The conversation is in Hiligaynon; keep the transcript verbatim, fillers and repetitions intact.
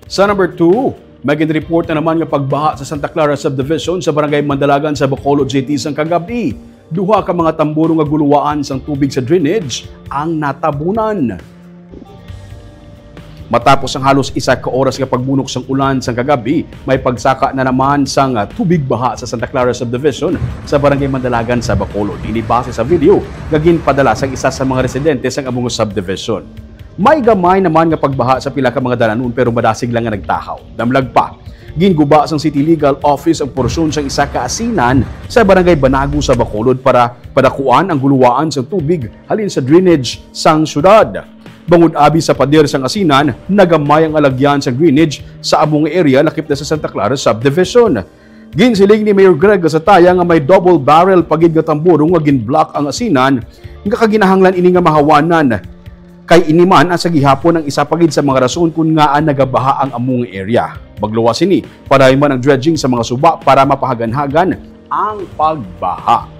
Sa number two, may ginreport na naman nga pagbaha sa Santa Clara Subdivision sa Barangay Mandalagan sa Bacolod City sang kagabi. Duha ka mga tamburo nga guluwaan sang tubig sa drainage ang natabunan. Matapos ang halos isa ka oras nga pagbunok sang ulan sang kagabi, may pagsaka na naman sang, ah, tubig baha sa Santa Clara Subdivision sa Barangay Mandalagan sa Bacolod. Ini base sa video nga ginpadala sang isa sa mga residente sang amo nga subdivision. May gamay naman nga pagbaha sa pila ka mga dalanon, pero madasig lang nga nagtahaw. Damlag pa, ginguba sang City Legal Office ang porsyon sang isa ka asinan sa Barangay Banago sa Bacolod para padakuan ang guluwaan sang tubig halin sa drainage sang syudad. Bangod abi sa pader sang asinan, nagamay ang alagyan sang drainage sa amo nga area lakip na sa Santa Clara Subdivision. Ginsiling ni Mayor Greg Gasataya nga may double barrel pa gid nga tamburo nga ginblock ang asinan, nga kaginahanglan ini nga mahawanan. Kay ini man ang sa gihapon ang isa pa gid sa mga rason kung ngaa nagabaha ang amo nga area. Magluwas sini, padayon man ang dredging sa mga suba para mapahaganhagan ang pagbaha.